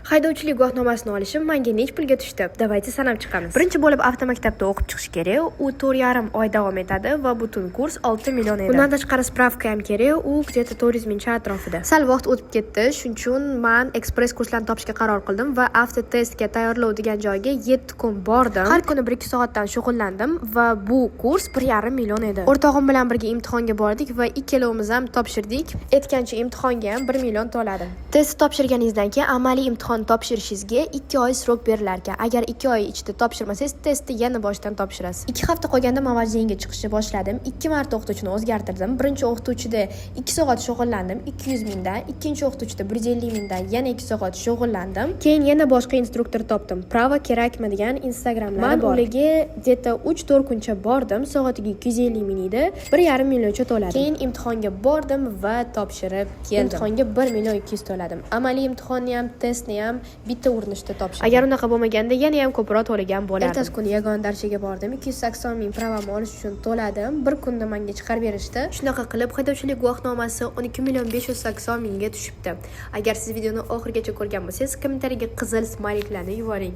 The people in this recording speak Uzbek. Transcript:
Haydovchilik guvohnomasini olishim menga necha pulga tushdi? Давайте sanab chiqamiz. Birinchi bo'lib avtomaktabda o'qib chiqish kerak. U 4,5 oy davom etadi va butun kurs 6 million edi. Bundan tashqari, spravka ham kerak, u где-то 400 mingcha atrofida. Sal vaqt o'tib ketdi, shuning uchun man ekspress kurslarni topishga qaror qildim va avtotestga tayyorlov degan joyga 7 kun bordim. Har kuni 1-2 soatdan shug'ullandim va bu kurs 1,5 million edi. O'rtog'im bilan birga imtihonga bordik va ikkalovimiz ham topshirdik. Aytgancha, imtihonga ham 1 million to'ladim. Test topshirganingizdan keyin amaliy imtihon topshirishingizga 2 oy срок berilar ekan. Agar 2 oy ichida topshirmasangiz, testni yana boshdan topshirasiz. 2 hafta qolganda man вождение ga chiqishni boshladim. Ikki marta o'qituvchini o'zgartirdim. Birinchi o'qituvchida 2 soat shug'ullandim, 200 mingdan. Ikkinchi o'qituvchida 150 mingdan yana 2 soat shug'ullandim. Keyin yana boshqa instruktor topdim. "Права kerakmi" degan Instagramlari Man bor. Ularga где-то 3-4 kuncha bordim. Soatiga 250 ming edi. 1,5 millioncha to'ladim. Keyin imtihonga bordim va topshirib keldim. Imtihonga 1 million 200 to'ladim. Amaliy imtihonni ham, testni ham bitta urinishda topshirdim. Agar unaqa bo'lmaganda, yana ham ko'proq to'lagan bo'lardim. Ertasi kuni yagona darchaga bordim. 280 ming права mni olish uchun to'ladim. Bir kunda menga chiqarib berishdi. Shunaqa qilib haydovchilik guvohnomasi 12 million 580 mingga tushibdi. Agar siz videoni oxirigacha ko'rgan bo'lsangiz, kommentariyaga qizil smayliklarni yuboring.